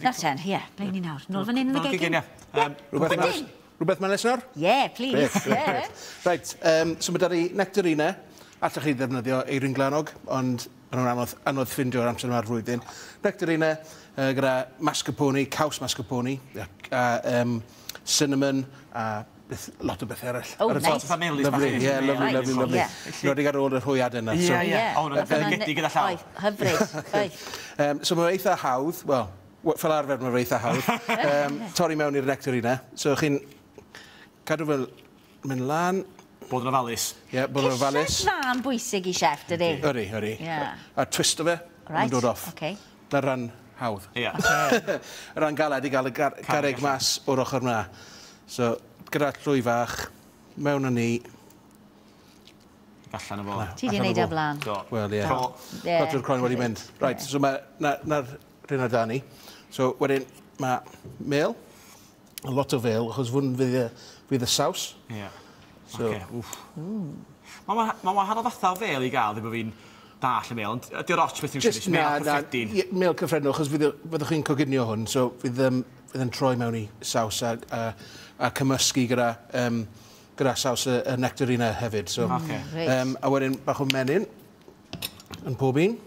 Nawr ten, ie, ble ni nawr? Nôl fan hyn yn y gegin. Ie. Rhywbeth melys, rhywbeth melys nawr? Ie, please. Grêt, grêt, grêt. Reit, so ma' 'da ni nectarine. Allech chi ddefnyddio eirin glanog, ond ma' nhw'n anodd, anodd ffindio yr amser yma'r flwyddyn. Nectarine gyda mascarpone, caws mascarpone, a cinnamon, a beth, lot o bethau eraill. Oh, nice. Fatha melys bach. Lovely, yeah, lovely, Right, lovely, lovely. yeah. Nodi ar ôl yr hwyaden yna. Ie, ie. O, hwnna'n fendigedig gyda llaw. Oedd, hyfryd. Oedd. So mae'n eitha hawdd, wel, fel arfer mae'n eitha hawdd, torri mewn i'r nectarine. So chi'n cadw fel mynd lan. Bod yn ofalus. Ie, yeah, bod yn ofalus. Cysill dda'n bwysig i chef, dydi? Ydy, ydy. Ie. A twisto fe, Right, mae'n dod off. Okay. Na ran hawdd. Ie. Y ran galed i gael y garreg mas o'r ochr yna. So, gyda llwy fach, mewn â ni. Allan o fo. Ti di wneud e blaen. Do. Wel, ie. Do. Ie. Lot o'r croen wedi mynd. Right, so mae, na'r rhan o da ni. So, wedyn, mae mel, a lot o fel, achos hwn fydd y saws. Ie. So, Ocê, wff. Mae ma wahanol fatha o fel i gael, ddim bod fi'n dall y mel, ond ydy'r ots beth yw'n Just, mel na, na, cyffredin. ie, mel cyffredin, achos fyddwch chi'n coginio hwn, so fydd yn troi mewn i saws a cymysgu gyda saws y nectarina hefyd. So, Ocê. Reit. A wedyn bach o menyn yn pob un.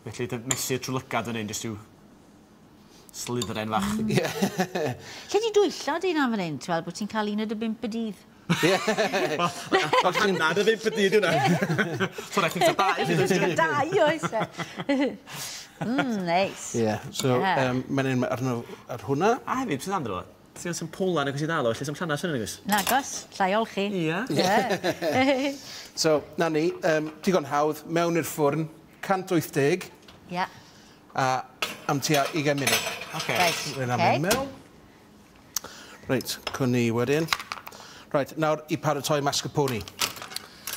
Felly, dy mesur trwy lygad yn un, jyst i'w slitheren fach. Ie. Lle di dwyllo di na fan hyn, ti'n weld bod ti'n cael un o dy bump y dydd? Ie. Na, dy bump y dydd yw hwnna. So, rhaid chi'n cael dau. Ti'n cael dau, oes e? Neis. Ie, so Ie. Menyn arno ar hwnna. A hefyd, sydd amdano fo? Ti'n sy'n polan agos i ddal o, lle sy'n llanast yn agos? Nagos, llai olchi. Ie. Ie. So, na ni, digon hawdd, mewn i'r ffwrn, 180. Ie. A am tua 20 munud. Ocê. Reit, Rhaid am ocê. mynd mewn. Reit, cwn ni wedyn. Reit, nawr i paratoi mascarpone.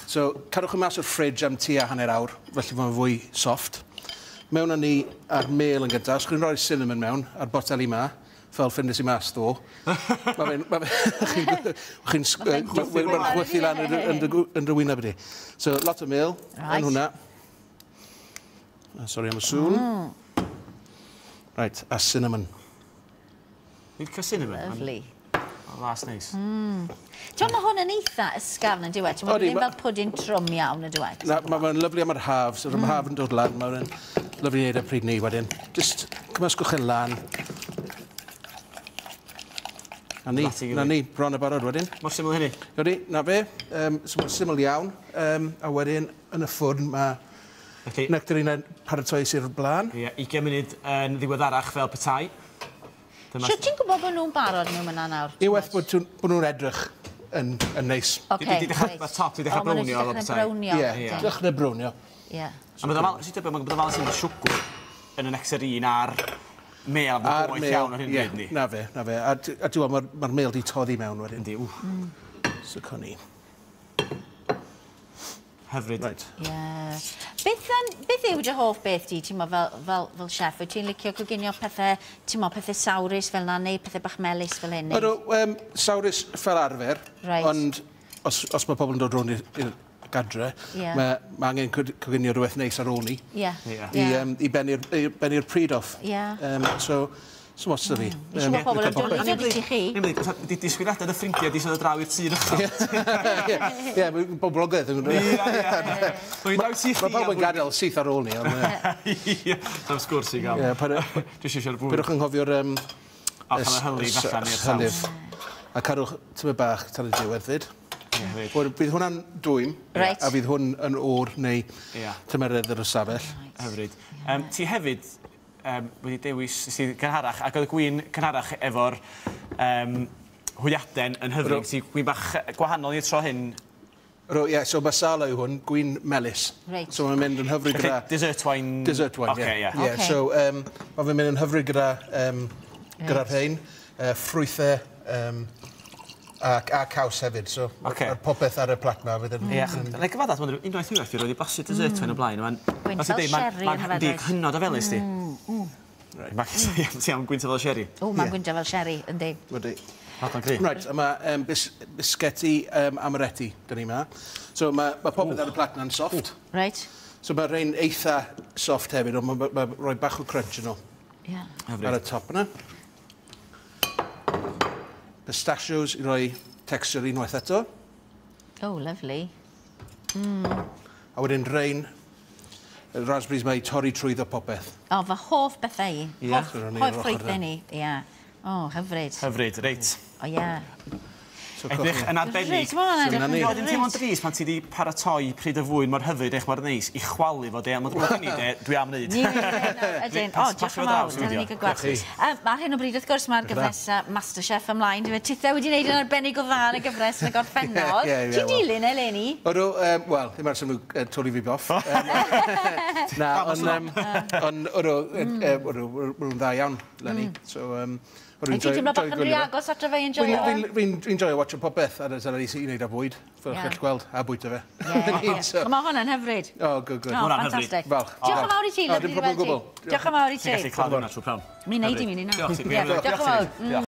So, cadwch chi mas o'r fridge am tua hanner awr, felly mae'n fwy soft. Mewn â ni ar mel yn gyntaf. Os chi'n rhoi cinnamon mewn, ar boteli ma, fel ffindes i mas ddo. Mae fe'n... Chi'n Mae'n chwythu lan yn dy wyneb i di. So, lot o mel Right. yn hwnna. Sorry am y sŵn. Right, a cinnamon. Ni'n cael cinnamon. Lovely. Mae'n flas neis. Ti'n mae hwn yn eitha ysgafn yn diwedd. Ti'n Odi, ddim fel pwdin trwm iawn yn diwedd. Na, mae fe'n lyfli am yr haf. So, mm. haf yn dod lan, mae'n lyfli i wneud e pryd ni wedyn. Just cymysgwch e lan. Na ni, Lot i na ni, bron y barod wedyn. Mor syml hynny. Ydy, na fe. So mae'n syml iawn. A wedyn, yn y ffwrn, mae Felly, nectarine paratoi sy'r blaen. ie, 20 munud yn ddiweddarach fel petai. Dyma... Shwt ti'n gwybod bod nhw'n barod nhw'n mynd nawr? Unwaith bod nhw'n edrych yn neis. Ocê, Di- di dechrau- reit. Mae'r top di dechrau O, ma' nhw 'di brownio fel dechrau petai. brownio. Ie, Yndi. dechrau brownio. Ie. A mae'n ddofal, sy'n debyg, mae'n ddofal sy'n siwgr yn y nectarine a'r mel, mae'n A'r boeth mel, iawn ar hyn o ie, bryd, yndi? Na fe, na fe. A ti'n gweld, mae'r mel di toddi mewn wedyn. Yndi, wff, So, cwn ni. hyfryd. Right. Ie. Beth yw dy hoff beth di, ti'n mo, fel chef? Wyt ti'n licio coginio pethau, ti'n mo, pethau sawrus fel na, neu pethau bach melys fel hyn? Neu? Ydw, sawrus fel arfer, Reit. ond os mae pobl yn dod rownd i'r gadre, Ie. mae angen coginio rhywbeth neis ar ôl ni. Ie. Ie. I bennu'r pryd off. Ie. So, so what's da fi? Siŵr bod pobl yn dod i dod i chi. Ni'n mynd, di disgwyliadau dy ffrindiau di sydd o draw i'r tŷ uchel. Ie, mae'n boblogaidd. Ie, ie. Dwi'n draw tŷ chi. Mae pawb yn gadael syth ar ôl ni. Ond, Ie, Sam sgwrs i gael. ie, Dwi eisiau siarad bwyd. pidwch yn nghofio'r O, cael y hylif allan i'r saws. hylif. A cadwch tymed bach tan y diwedd fyd. Ie, hefyd. Wel, bydd hwnna'n dwym, Reit. a fydd hwn yn oer neu Ie. tymeredd yr ystafell. Hyfryd. Ti hefyd wedi dewis sydd cynharach, ac oedd y gwin cynharach efo'r hwyaden yn hyfryd. Ti gwin bach gwahanol i'r tro hyn. Ro, ie, so Marsala yw hwn, gwin melys. Reit. So mae'n mynd yn hyfryd Felly, gyda... dessert wine... Dessert wine, Ocê, ie. ie. Ie, Ocê. so mae fe'n mynd yn hyfryd gyda rhain, ffrwythau a caws hefyd. So Ocê. ma'r popeth ar y plat ma fydd yn... Ie, na i gyfadda, ti'n meddwl, unwaith unwaith i roed i blasu dessert wine o blaen. Ma'n... Gwynt fel fel ti'n deud, sherry Ma'n yn hyfryd, di oes? hynod o felys, di. Mae ti am gwyntio fel sherry. O, mae'n Ie. gwyntio fel sherry, yndi. Wedi. Rhaid gry. Right, a mae bisgeti amaretti, dyn ni ma. So mae popeth ar y plat na'n soft. Reit. So mae rhain eitha soft hefyd, ond mae ma rhoi bach o crunch yn nhw. Ie. Ar y top yna. Pistachios i roi texture unwaith eto. Oh, lovely. A wedyn rhain, y raspberries mae i torri trwyddo popeth. O, fy hoff bethau i. Ie. Hoff, So rown ni ar hoff yr ochr ffrwythau yna. ni. Ie. O, hyfryd. Hyfryd, reit. O, ie. So Edrych yn arbennig. Reit, ma' hwnna'n So edrych 'na yn ni. Wedyn teimlo'n hyfryd. drist pan ti 'di paratoi pryd y fwyd mor hyfryd eich mor neis i chwalu fo de, ond mae'n ddrwg i de, dwi am wneud. Ni, ydyn. O, Pas- diolch pasio yn fo fawr. draws, Dyna ni fideo. gael gweld. Diolch Ar hyn o bryd, wrth gwrs, mae'r gyfres MasterChef ymlaen. Dwi'n tithe wedi wneud yn arbennig o dda yn y gyfres yn y gorffennol. Ie, ie, Ti'n wel. dilyn eleni? Ydw, wel, ddim ers nhw torri fi boff. Na, ond, on, ydw, ydw, maen nhw'n dda iawn, 'leni. So, ydw, Wyt ti'n teimlo bach yn rhy agos ato fe i enjoyo? Fi'n joio watcho popeth ar y teledu sy'n i wneud â bwyd. Fel Ie. chi'ch gweld, a bwyta fe. Ie. So, Mae hwnna'n hyfryd. oh, good, good. O, hwnna'n hyfryd. ffantastig. Falch. Diolch yn fawr i ti, O, lyfli dim i problem weld ti. o gwbl. Diolch yn fawr i Ti'n gallu ti. claddu hwnna trwy pnawn. Mi wneud i mi hynna. Diolch ti. Ie, Diolch yn fawr. Diolch.